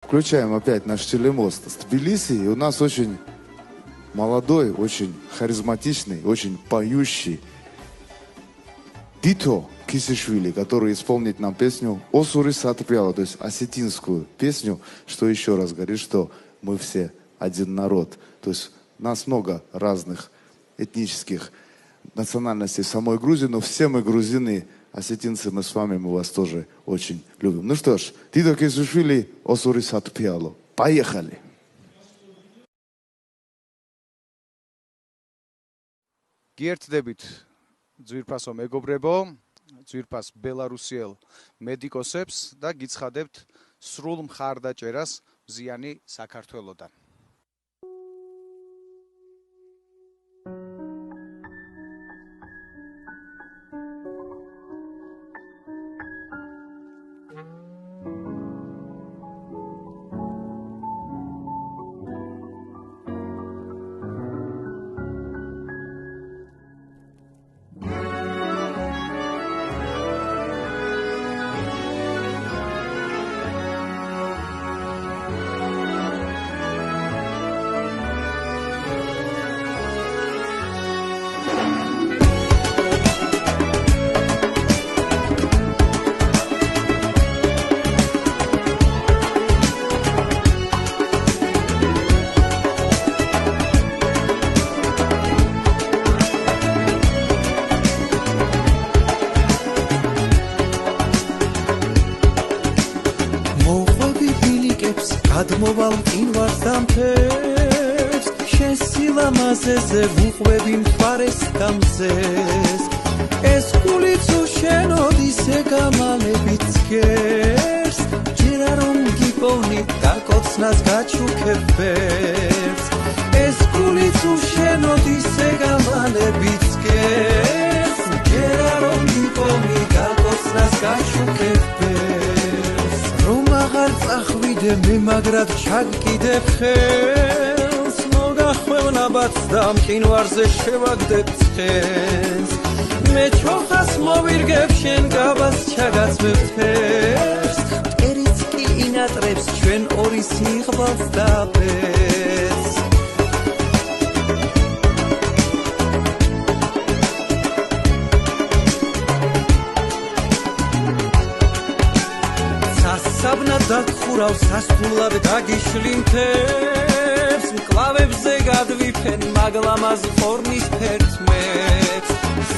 Включаем опять наш телемост с Тбилиси. И у нас очень молодой, очень харизматичный, очень поющий Дито Кисишвили, который исполнит нам песню «Осури Сатпьяла», то есть осетинскую песню, что еще раз говорит, что мы все один народ. То есть нас много разных этнических национальностей самой Грузии, но все мы грузины, осетинцы, мы с вами, мы вас тоже очень любим. Ну что ж, Дито Кисишвили, «Осури Сатпьяло». Поехали! გიერთდებით ძვირფასო მეგობრებო, ძვირფას ბელარუსიელ მედიკოსებს და გიცხადებთ სრულ მხარდაჭერას მზიანი საქართველოდან. მოვყვები ბილიკებს, გადმოვალ მყინვარს და მთებს, შენ სილამაზეზე ვუყვები მთვარეს და მზეს. ეს გულიც უშენოდ ისე გამალებით ცგერს, ჯერა რომ გიპოვნი დაკოცნას გაჩუქებ ფერს. ეს გულიც უშენოდ ისე გამალებით ცგერს, ჯერა რომ გიპოვნი დაკოცნას გაჩუქებ ფერს. რომ აღარ წახვიდე მე მაგრად ჩაგკიდებ ხელს, მოგახვევ ნაბადს და მყინვარზე შევაგდებ ცხენს. მე ჩოხას მოვირგებ შენ გაბას ჩაგაცმებ თერს, მტერიც კი ინატრებს ჩვენ ორი სიღვალს და ბედს. სასაბნად დაგხურავ სასტუმლად გაგიშლი მთებს, მკლავებზე გადვიფენ მაგლამაზ ყორნის ფერთმებს.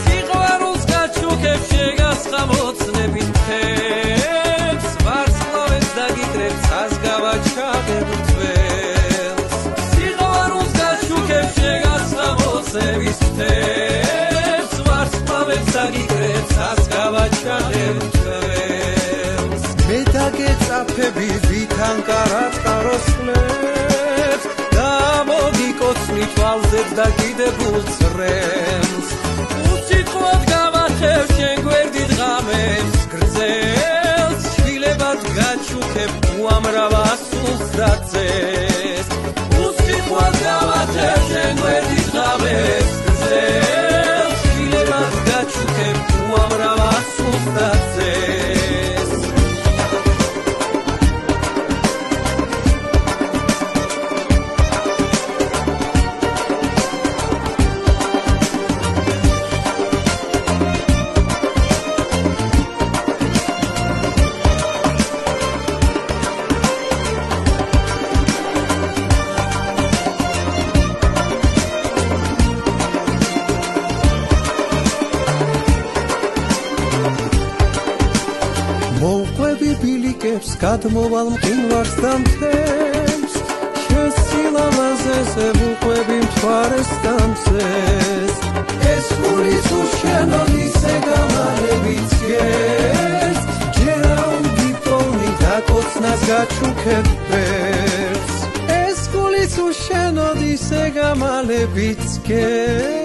სიყვარულს გაჩუქებ შეგასხამოცნებით მთებს, ვარსკვლავებს დაგიკრებ საზგავა ჩაღებ თველს. სიყვარულს გაჩუქებ შეგასხამოცნებით მთებს, ვარსკვლავებს დაგიკრებ საზგავა ჩაღებ თველს. მე დაგეწაფები ვითან კარატყაროსლებს და მოგიკოცნი თვალზედ და კიდებულ წრემს. უსიტყვოდ გავათევ შენ გვერდით ღამებს გრძელს, შვილებად გაჩუქებ უამრავ ასულს და ძეს. უსიტყვოდ გავათევ შენ გვერდით ღამებს გრძელს, შვილებად გაჩუქებ უამრავ ასულს და ძეს. მოვყვები ბილიკებს, გადმოვალ მყინვარს და მთებს, შენ სილამაზეზე ვუყვები მთვარეს და მზეს. ეს გულიც უშენოდ ისე გამალებით ცგერს, ჯერა რომ გიპოვნი დაკოცნას გაჩუქებ ფერს. ეს გულიც უშენოდ ისე გამალებით ცგერს,